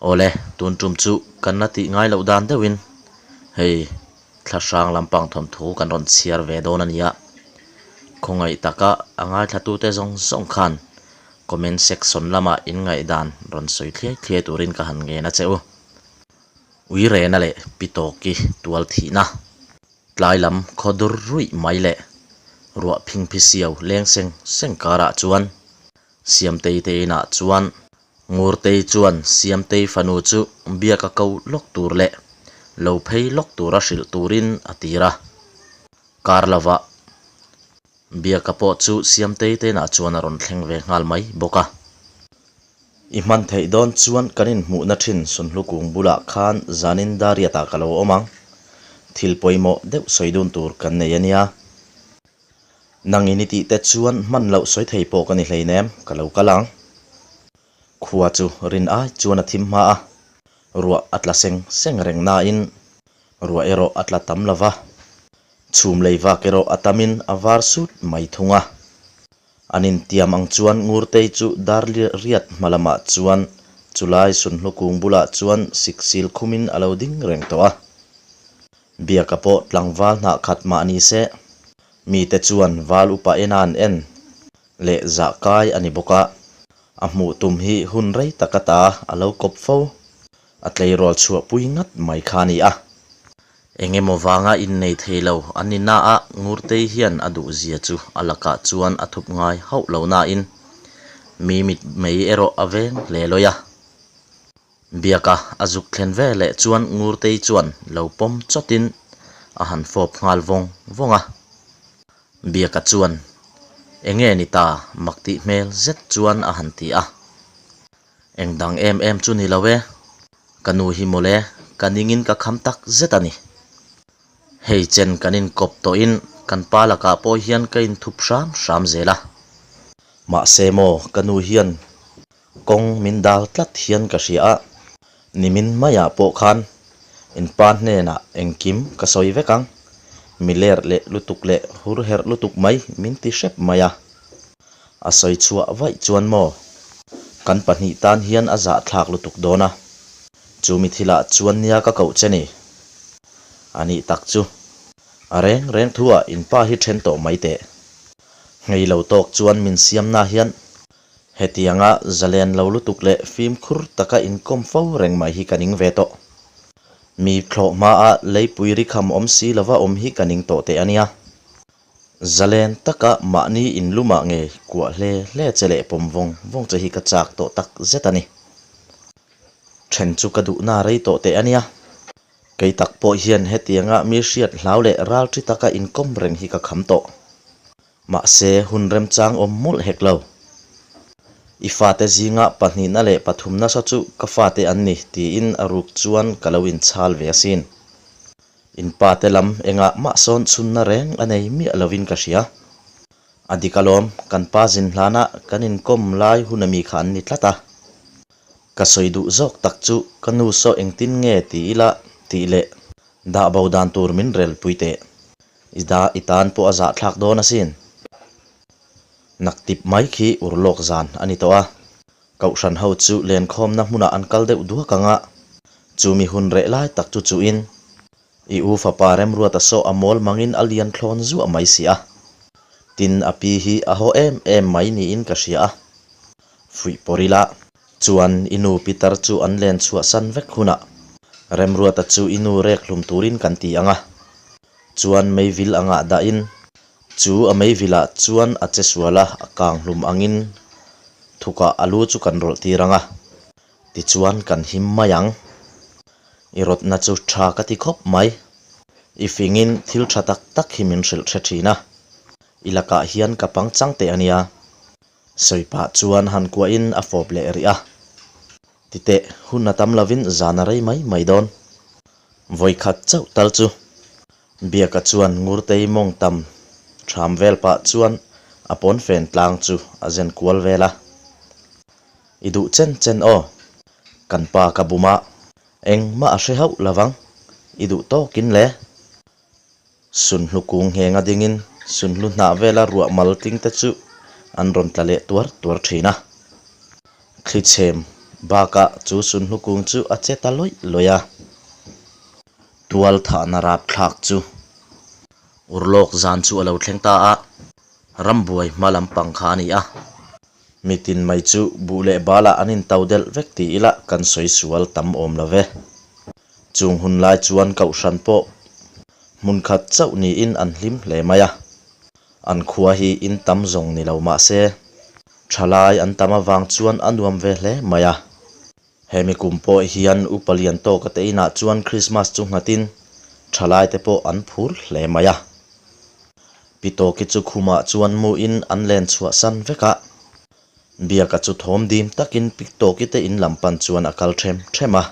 Awle, tun tum chu kan la tih ngai loh dan deuhin hei thla hrang lampang thawnthu kan rawn chhiar ve dawn a nia. Khawngaih taka a ngaithlatute zawng zawng khan comment section lamah in ngaihdan rawn sawi thliai thliai turin ka han ngen a che u. Uirena leh Pi Tawki tual thihna tlai lam khaw dur ruih mai leh ruah phingphi siau leng seng seng karah chuan Siamtei te inah chuan Ngurtei chuan Siamtei fanu chu biak a ko lawk tur leh lo phei lawk tura hrilh turin a tir a. Kar lovah Biaka pawh chu Siamtei te inah chuan a rawn thleng ve nghal mai bawk a. I hman theih dawn chuan kan inhmuhna thin Sunhlu kung bulah khan zanin Dariatah ka lo awm ang. Thil pawimawh deuh sawi dun tur kan nei a nia. Nang in i tih te chuan hman loh sawi thei pawh ka ni hleinem, ka lo kal ang. Khua chu rin ai chuan a thim hma a, ruah a tla seng seng reng nain ruah erawh a tla tam lo va, chhum lei vak erawh a tamin a var sut mai thung a. An intiam ang chuan Ngurtei chu dar riat hma lamah chuan chulai sunhlu kung bulah chuan siksil khumin a lo ding reng tawh a. Biaka pawh tlangval hnah khat mah ni se, mite chuan val upa ena an en leh zah kai a ni bawk a, a hmuh tum hi hun rei tak ata a lo kawp fo, a tleirawl chhuah pui ngat mai kha a ni a. Eng emaw vanga innei thei lo an ni na a, Ngurtei hian a duh zia chu a lakah chuan a thup ngai hauh lo nain mi mit mei erawh a veng hle lawi a. Biaka a zuk thlen ve leh chuan Ngurtei chuan lo pawm chawtin a han fawp nghal vawng vawng a. Biaka chuan, Enge ni ta? mak tih hmel zet chuan a han ti a. Eng dang em em chu ni lo e, ka nu hi mawle, ka ningin ka kham tak zet a ni. Hei chen kan inkawp tawhin kan pa lakah pawh hian ka inthup hram hram zel a. Mahse maw ka nu hian Kawng min dal tlat hian ka hria a, nimin maiah pawh khan in pa hnenah engkim ka sawi vek ang, mi ler leh lutuk leh hur herh lutuk mai min ti hrep mai a. A sawi chhuah vaih chuan maw? Kan pahnih tan hian a zahthlak lutuk dawn a, chu mi thilah chuan nia ka koh che ni. A nih tak chu, a reng reng thuah in pa hi then tawh mai teh. Nghei lo tawk chuan min siamna hian Hetianga zalen lo lutuk leh fimkhur taka inkawm fo reng mai hi ka ning ve tawh. Mi thlawh hmaa leipui ri kham awm si lova awm hi ka ning tawh teh a nia. Zalen taka mahni inlumah nge kuah hle hle che leh pawm vawng vawng che hi ka chak tawh tak zet a ni. Then chu ka duhna rei tawh teh a nia. Kei tak pawh hian hetianga mi hriat hlau leh ralṭi taka inkawm reng hi ka kham tawh. Mahse, hun remchang awm mawlh hek lo. I fate zinga pahnihna leh pathumna saw chu ka fate an ni tiin a ruk chuan ka lo inchhal ve asin. In pate lam engah mah sawn chhunna reng a nei miah lovin ka hria. A dik alawm, kan pa zin hlana kan inkawm lai hun ami kha an ni tlat a. Ka sawi duh zawk tak chu ka nu saw engtin nge ti ila tih leh dah bo dan tur min rel pui teh. I da i tan pawh a zahthlak dawn asin. Naktip mai khi urlawk zan a ni tawh a, Kohhran ho chu lenkhawmna hmunah an kal deuh duak ang a, chumi hun reh lai tak chu chuhin i u fapa Remruata saw a mawl mangin a lian thlawn zuah mai si a. Tin, a pi hi a haw em em mai niin ka hria a. Fuih pawr ila chuan i nu Peter chu an len chhuahsan vek hunah Remruata chu i nu rek hlum turin kan ti ang a. Chuan meivil angah dahin chu a meivilah chuan a che sual a, a kang hlum angin thukah a lu chu kan rawlh tir ang a, tichuan kan him mai ang. I rawtna chu tha ka ti khawp mai. I fingin thil tha tak tak hi min hrilh hre thin a, i lakah hian ka pangchang teh a nia. Sawi pah chuan han kuahin a fawp leh rih a. Titeh, hun a tam lovin zan a rei mai mai dawn. Vawikhat chauh tal chu. Biaka chuan Ngurtei mawng tam ṭham vel pah chuan a pawnfen tlang chu a zen kual vel a. I duh chen chen aw. Kan pa ka bum a, engmah a hre hauh lovang. I duh tawkin le. Sunhlu kung nghenga dingin sunhlu hnah vela ruah mal tling te chu an rawn tla leh tuar tuar thin a. Thli chhem Bakah chu sunhlu kung chu a che ta lawih lawih a. Tual thahna rapthlak chu urlawk zan chu a lo thleng ta a, rambuai hma lampang kha a ni a. Mitin mai chu buh leh balah an into delh vek ti ila kan sawi sual tam awm lo ve. Chung hun lai chuan kohhran pawh hmun khat chauh niin an hlim hle mai a. An khua hi in tam zawng ni lo mah se, thalai an tam avang chuan a nuam ve hle mai a. Hemi kum pawh hian Upa Lian Tawka te inah chuan Krismas chu nghatin thalai te pawh an phur hle mai a. Pi Tawki chu khumah chuan muin an len chhuahsan vek a. Biaka chu thawm dim takin Pi Tawki te in lam pan chuan a kal them them a.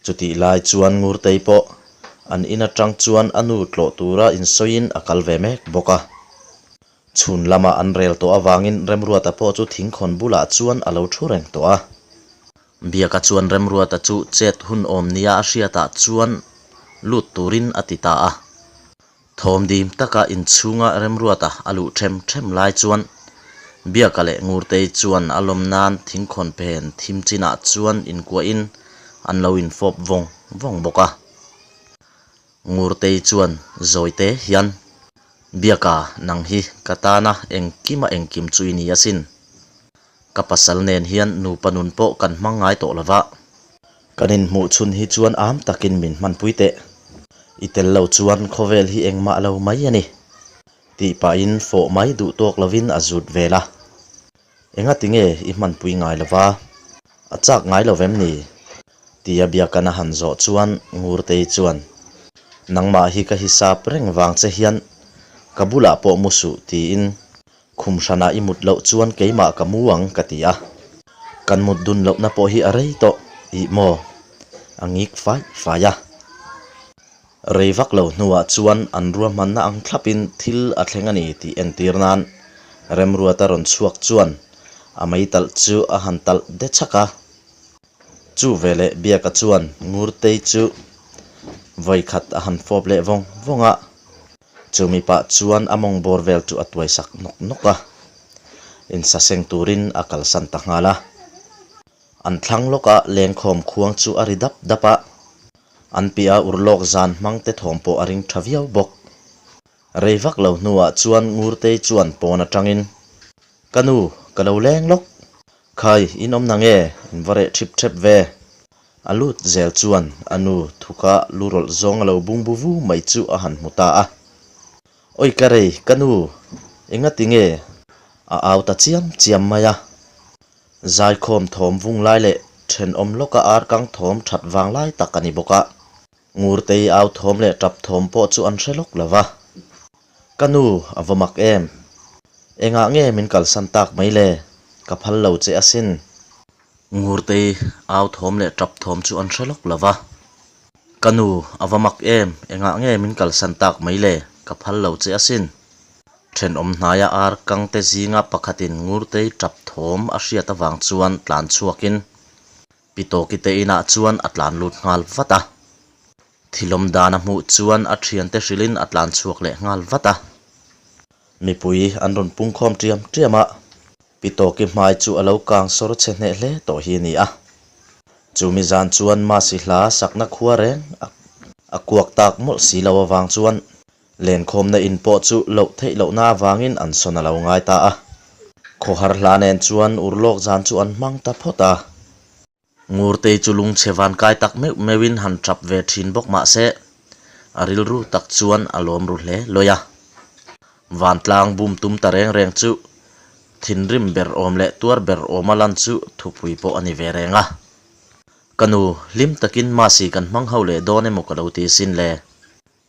Chutih lai chuan Ngurtei pawh an in atang chuan a nu tlawh tura insawiin a kal ve mek bawk a. Chhun lama an rel tawh avangin Remruata pawh chu thingkhawn bulah chuan a lo thu reng tawh a. Biaka chuan Remruata chu chet hun awm nia a hriatah chuan lut turin a ti ta a. Thawm dim taka inchhunga Remruata a luh them them lai chuan Biaka leh Ngurtei chuan a lawm nan thingkhawn phen thim chinah chuan inkuahin an lo infawp vawng vawng bawk a. Ngurtei chuan zawite hian, Biaka, nang hi ka tana engkima engkim chu i ni asin. Ka pasal nen hian nupa nun pawh kan hmang ngai tawh lova. Kan inhmuh chhun hi chuan am takin min hmanpui teh. I tel lo chuan khawvel hi engmah lo mai a ni. Tih pahin fawh mai duh tawk lovin a zut vel a. Engati nge i hmanpui ngai lova? A chak ngai lo vem ni? Tia biakan a han zawh chuan Ngurtei chuan, Nangmah hi ka hisap reng vang che hian ka bulah pawh mu suh tiin Khum hranah i mut loh chuan keimah ka mu ang ka ti a. Kan mut dun lohna pawh hi a rei tawh ih maw? A ngik fai fai a. Rei vak lo hnuah chuan an ruahmanna ang thlapin thil a thleng a ni tih entir nan Remruata rawn chhuak chuan a meitalh chu a han talh de chhak a. Chu veleh Biaka chuan Ngurtei chu vawikhat a han fawp leh vawng vawng a. Chu mipa chuan a mawng bawr vel chu a tuai sak nawk nawk a, insaseng turin a kalsan ta nghal a. An thlang lawka lengkhawm khuang chu a ri dap dap a, an piah urlawk zan hmang te thawm pawh a ring tha viau bawk. Rei vak lo hnuah chuan Ngurtei chuan pawn atangin, Ka nu, ka lo leng lawk. Khai, in awm na nge? In va reh thip thep ve. A lut zel chuan a nu thuka lu rawlh zawng a lo bung bu vu mai chu a han hmu ta a. Oi ka rei, ka nu, engati nge? A au ta chiam chiam mai a. Zaikhawm thawm vung lai leh thenawm lawka arkang thawm that vang lai tak a ni bawk a. Ngurtei au thawm leh tap thawm pawh chu an hre lawk lo va. Ka nu, a va mak em? Engah nge min kalsan tak mai le? Ka phal lo che asin. Ngurtei au thawm leh tap thawm chu an hre lawk lo va. Ka nu, a va mak em? Engah nge min kalsan tak mai le? Ka phal lo che asin. Thenawm hnaia ar kangte zinga pakhatin Ngurtei tap thawm a hriat avang chuan tlan chhuakin Pi Tawki te inah chuan a tlan lut nghal vat a. Thilawm dan a hmuh chuan a thiante hrilhin a tlan chhuak leh nghal vat a. Mipui an rawn pungkhawm tiam tiam a, Pi Tawki hmai chu a lo kang sawr chhe hneh hle tawh hi a ni a. Chumi zan chuan Masi hla sakna khua reng a kuak tak mawlh si lo avang chuan Lenkhawmna in pawh chu loh theih lohna avangin an sawn a lo ngai ta a. Khawhar hla nen chuan urlawk zan chu an hmang ta phawt a. Ngurtei chu lungchhe van kai tak meuh meuhin han tap ve thin bawk mah se, a rilru tak chuan a lawm ru hle lawih a. Vantlang bum tum ta reng reng chu thinrim ber awm leh tuar ber awma lan chu thupui pawh a ni ve reng a. Ka nu, hlim takin Masi kan hmang ho leh dawn emaw ka lo ti sin le.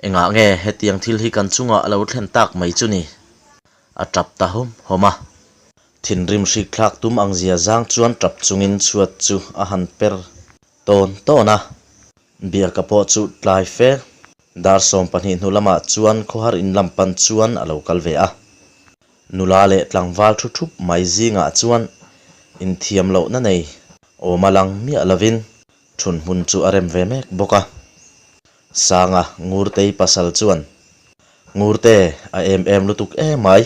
Engah nge hetiang thil hi kan chungah a lo thlen tak mai chu ni? A tap ta hawm hawm a. Thinrim hrik thlak tum ang zia zang chuan tap chungin chhuat chu a han per tawn tawn a. Biaka pawh chu tlai fe. Dar 12 hnu lamah chuan khawhar in lam pan chuan a lo kal ve a. Nula leh tlangval thu thup mai zingah chuan inthiam lohna nei awm a lang miah lovin Thun hmun chu a rem ve mek bawk a. Sanga Ngurtei pasal chuan, Ngurte, a em em lutuk emai.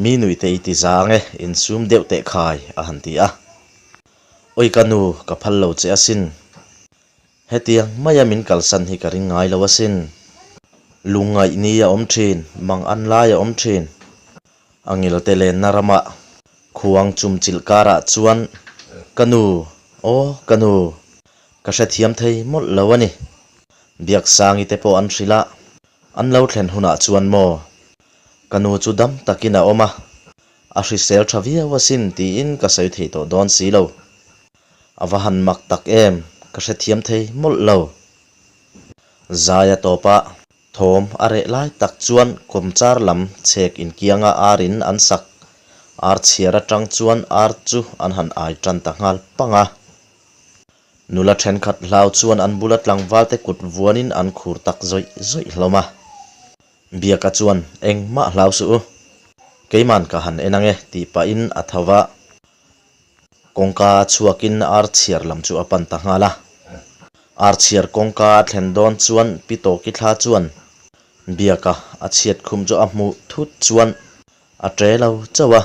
Mi nuihte i ti za ang e, insum deuh teh khai, a han ti a. Oi ka nu, ka phal lo che asin. Hetiang maia min kalsan hi ka ring ngai lo asin. Lungngaih ni a awm thin, mang an lai a awm thin. A ngilte lenna ramah khuang chumchilh karah chuan ka nu, aw ka nu, ka hrethiam thei mawlh lo a ni. Biaksangi te pawh an hrilh a, an lo thlen hunah chuan maw? Ka nu chu dam takin a awm a, a hrisel tha viau asin tiin ka sawi thei tawh dawn si lo. A va han mak tak em, ka hrethiam thei mawlh lo. Zaia tawpa thawm a reh lai tak chuan kawmchar lam chhek inkianga ar in an sak. Ar chhiar atang chuan ar chu an han ai tan ta nghal pang a. Nula thenkhat hlau chuan an bula tlangvalte kut vuanin an khur tak zawih zawih hlawm a. Biaka chuan, Engmah hlau suh u. Keiman ka han en ange, tih pahin a tho va. Kawngka a chhuakin ar chhiar lam chu a pan ta nghal a. Ar chhiar kawngka a thlen dawn chuan Pi Tawki thla chuan Biaka a chhiat khum chu a hmuh thut chuan a ṭe lo chauh a.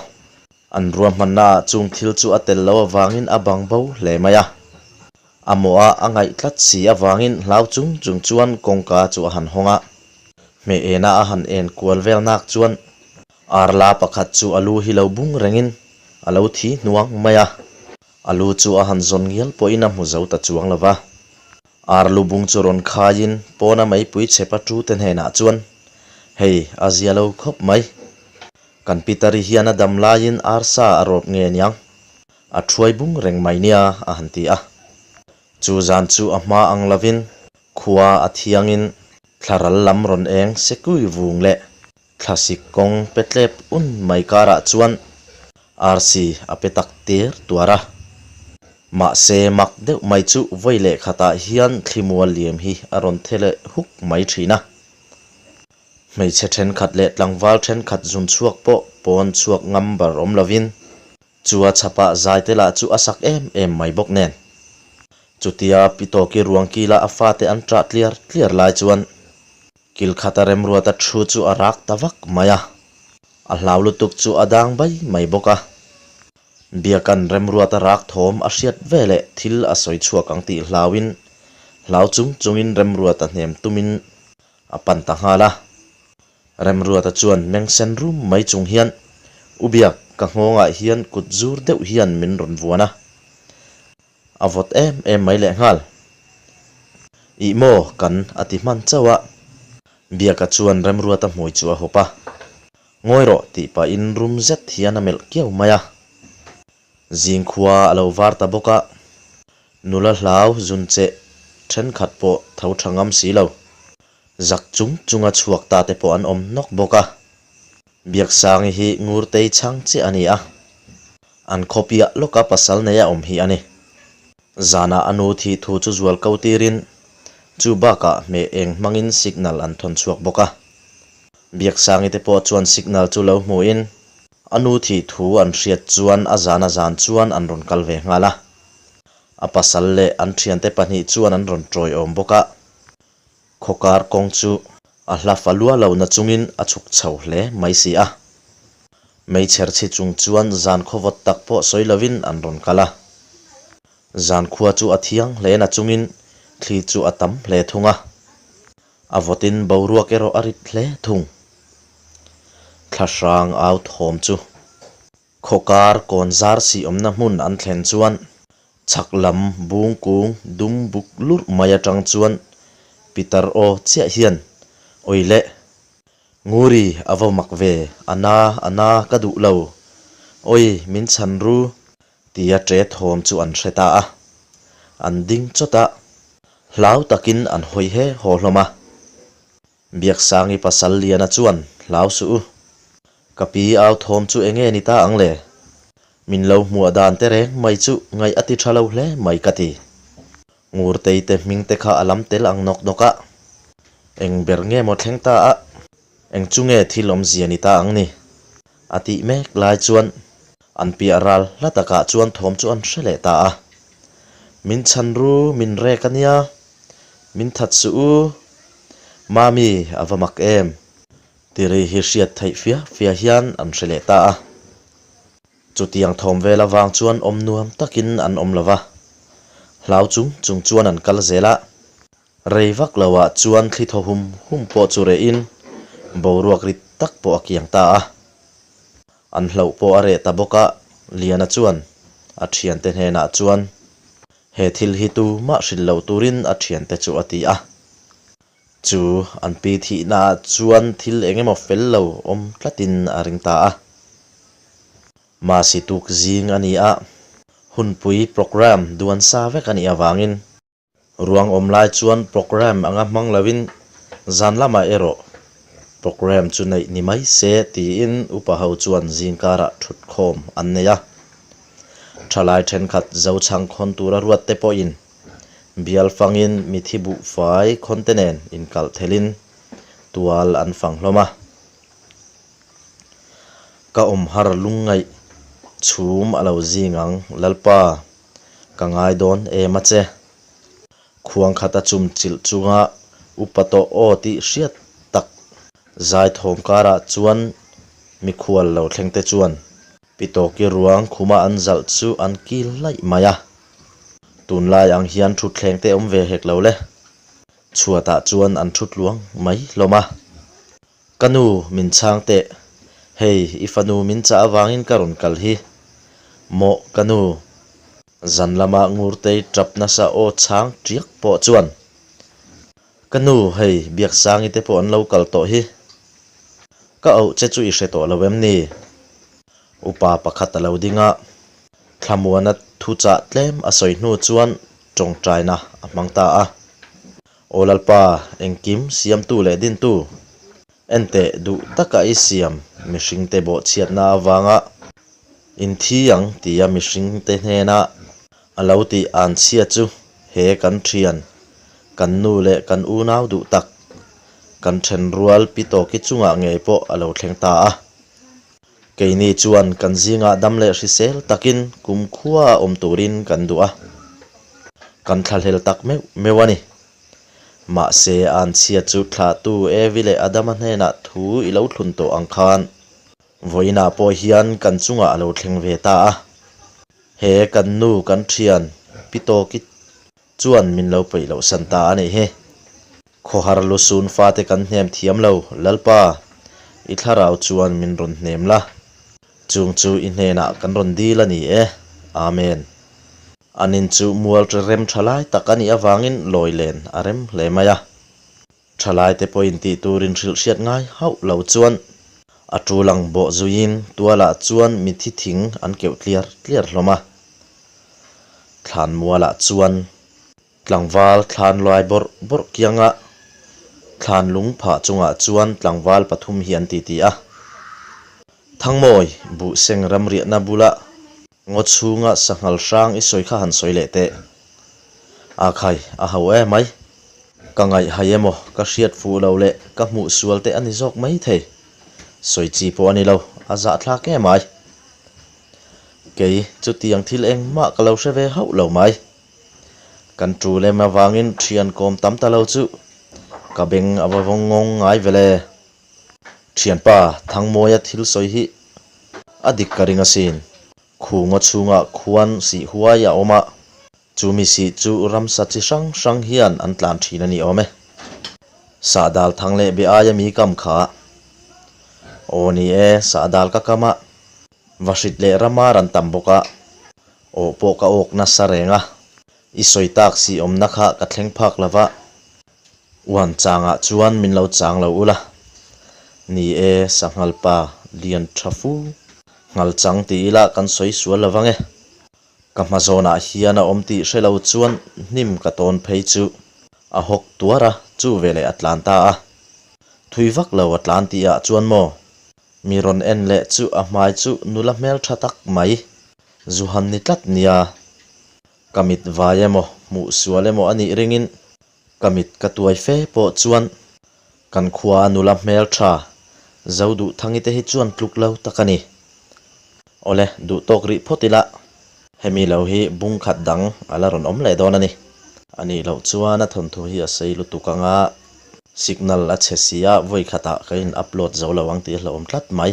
An ruahmannaah chung thil chu a tel lo avangin a bang bo hle mai a. A mawh a a ngaih tlat si avangin hlau chung chung chuan kawngka chu a han hawng a. Hmeh ena a han en kual vel nak chuan Arla pakhat chu a lu hi lo bung rengin a lo thi hnuang mai a. A lu chu a han zawn ngial pawhin a hmu zo ta chuang lo va. Ar lu bung chu rawn khaiin pawna meipui chhepa tu te hnenah chuan, Hei, a zia lo khawp mai. Kan Pitari hian a dam laiin arsa a rawp nge niang? A thuai bung reng mai nia, a han ti a. Chu zan chu a hma ang lovin khua a thiangin thlaral lam rawn eng sekui vung leh Thlasik kawng pe tlep un mai karah chuan arsi a pe tak tir tuar a. Mahse mak deuh mai chu vawi leh khatah hian thlimual liam hi a rawn the leh huk mai thin a. Hmeichhe thenkhat leh tlangval thenkhat zun chhuak pawh pawn chhuak ngam bar awm lovin chu a chhapah zai te lah chu a sak em em mai bawk nen. Chutia Pi Tawki ruang kila a fate an ṭah tliar tliar lai chuan Kil khata remruata thu chu a rak ta vak mai a, a hlau lutuk chu a dang bai mai bawk a. Biakan remruata rak thawm a hriat ve leh thil a sawi chhuak ang tih hlauin hlau chung chungin remruata hnem tumin a pan ta nghal a. Remruata chuan meng sen rum mai chung hian, U Biak, ka nghawngah hian kut zur deuh hian min rawn vuan a. A vawt em em mai leh nghal. Ih maw kan a ti hman chauh a. Biaka chuan Remruata hmui chu a hawp a. Ngawi rawh tih pahin rum zet hian a melh kiau mai a. Zingkhua a lo var ta bawk a. Nula hlau zun cheh thenkhat pawh tho tha ngam si lo. Zak chung chunga chhuak ta te pawh an awm nawk bawk a. Biaksangi hi Ngurtei chhang chiah a ni a. An khawpiah lawka pasal nei a awm hi a ni. Zanah a nu thih thu chu zual ko tirin chu bakah hmeh eng hmangin signal an thawn chhuak bawk a. Biaksangi te pawh chuan signal chu lo hmuhin a nu thih thu an hriat chuan a zan a zan chuan an rawn kal ve nghal a. A pasal leh an thiante pahnih chuan an rawn tawiawm bawk a. Khawkar kawng chu a hla fa lua lo na chungin a chhuk chho hle mai si a. Meichher chhi chung chuan zan khawvawt tak pawh sawi lovin an rawn kal a. Zan khua chu a thiang hle na chungin thli chu a tam hle thung a. A vawtin boruak erawh a rit hle thung. Thlahrang au thawm chu Khawkar kawn zar sih awmna hmun an thlen chuan chhak lam bung kung dum buk lurh mai atang chuan Peter aw chiah hian, Oi le, Nguri a va mak ve, a na, a na ka duh lo, oi min chhan ru, tia ṭe thawm chu an hre ta a. An ding chawt a, hlau takin an hawi he haw hlawm a. Biaksangi pasal Liana chuan hlau suh u. Ka pi au thawm chu enge ni ta ang le? Min lo hmuah dan te reng mai chu ngaih a ti tha lo hle mai ka ti. Ngurtei te hming te kha a lam tel ang nawk nawk a. Eng ber nge maw thleng ta a? Eng chu nge thil awmzia ni ta ang ni? A tih mek lai chuan an piah ral hla takah chuan thawm chu an hre leh ta a. Min chhan ru, min rek a nia. Min that suh u. Mami, a va mak em? Tiri hi hriat theih fia fia hian an hre leh ta a. Chutiang thawm vel avang chuan awm nuam takin an awm lo va, hlau chung chung chuan an kal zel a. Rei vak loah chuan thli thaw hum hum pawh chu rehin boruak rit tak pawh a kiang ta a. An hlauh pawh a reh ta bawk a, Liana chuan a thiante hnenah chuan he thil hi tu mah hrilh loh turin a thiante chu a ti a. Chu an pi thihnaah chuan thil eng emaw fel lo awm tlatin a ring ta a. Masi tuk zing a ni a, hunpui programme duan sa vek a nih avangin Ruang awm lai chuan programme anga hmang loin zan lamah erawh programme chu neih ni mai se tiin upa ho chuan zingkarah thutkhawm an nei a. Thalai thenkhat zochhang khawn tura ruat te pawhin bial fangin mithi buhfai khawnte nen inkalh thelin tual an fang hlawm a. Ka awm har lungngaih chhum a lo zing ang Lalpa. Ka ngai dawn em a che. Khuang khat a chum chilh chunga upa tawh aw tih hriat tak zaithawm karah chuan mikhual lo thleng te chuan Pitawki ruang khuma an zalh chu an kil laih mai a. Tunlai ang hian thutthleng te awm ve hek lo le. Chhuatah chuan an thu tluang mai hlawm a. Ka nu, min chhang teh. Hei, i fanu min chah avangin ka rawn kal hi. Mawh, ka nu. Zan lama Ngurtei tap nasa aw chhang tiak pawh chuan, Ka nu, hei, Biaksangi te pawh an lo kal tawh hi. Ka auh che chu i hre tawh lo em ni? Upa pakhat a lo ding a, Thlamuana thuchah tlem a sawi hnu chuan tawngtaina a hmang ta a. Aw Lalpa, engkim siamtu leh dintu, enteh duh taka i siam mihringte bawhchhiatna avanga inthi ang tia mihringte hnena a lo tih an chhia chu he kan thian, kan nu leh kan unau duh tak, kan thenrual pi tawki chungah ngei pawh a lo thleng ta a. Keini chuan kan zingah dam leh hrisel takin kumkhua awm turin kan duh a, kan thlahlel tak meuh meuh a ni. Mahse, anchhia chu thlahtu Evi leh Adama hnenah thu i lo thlun tawh ang khan vawiinah pawh hian kan chungah a lo thleng ve ta a. He kan nu kan thian Pi Tawki chuan min lo peih loh san ta a nih hi. Khawhar lusun fate kan hnem thiam lo, Lalpa, i thlarau chuan min rawn hnem la, chung chu i hnenah kan rawn dil a ni e. Amen. An in chu mual rem tha lai tak a nih avangin lawi len a rem hle mai a. Thalaite pawhin tih turin hrilh hriat ngai hauh lo chuan a tul ang bawh zuiin tualah chuan mithi thing an keuh tliar tliar hlawm a. Thlan mualah chuan tlangval thlan luai bawrh bawrh kianga thlan lung phah chungah chuan tlangval pathum hi an titi a. Thangmawi buhseng ramriahna bula Ngaw chhunga sanghal hrang i sawi kha han sawi leh teh. A khai, a ho e mai. Ka ngaihhai emaw, ka hriat fuh lo leh ka hmuh sual te a ni zawk mai thei. Sawi chi pawh a ni lo, a zahthlak em ai. Kei, chutiang thil engmah ka lo hre ve hauh lo mai. Kan tul em avangin thian kawm tam ta lo chu ka beng a va vawng ngawng ngai ve le. Thianpa, Thangmawia thil sawi hi a dik ka ring asin. Khunga chhungah khuan sih huai a awm a, chumi sih chu ramsa chi hrang hrang hian an tlan thin a ni awm e. Sahdal thang leh be aia mi kam kha. Aw ni e, sahdal ka kam a, vahrit leh ramar an tam bawk a, aw pawh ka awk nasa reng a, i sawi tak sih awmna kha ka thleng phak lo va, Uan changah chuan min lo chang lo ula. Ni e, sanghal pa lian tha fu. Nghal chang ti ila kan sawi sual lo vang e. Ka hma zawnah hian a awm tih hre lo chuan hnim ka tawn phei chu a hawk tuar a, chu veleh a tlan ta a. Thui vak lo a tlan tih ah chuan maw? Mi rawn en leh chu a hmai chu nula hmel tha tak mai zu han ni tlat nia. Ka mit vai emaw, hmuh sual emaw a nih ringin ka mit ka tuai fe pawh chuan kan khua nula hmel tha zo duh thangi te hi chuan tluk lo tak a ni. Awle, duh tawk rih phawt ila, hemi lo hi bung khat dang a la rawn awm leh dawn a ni. A nih loh chuan a thawnthu hi a sei lutuk ang a, signal a chhe si a, vawi khatah ka in upload zo lo ang tih a hlauhawm tlat mai.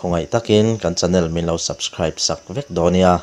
Khawngaih takin kan channel min lo subscribe sak vek dawn nia.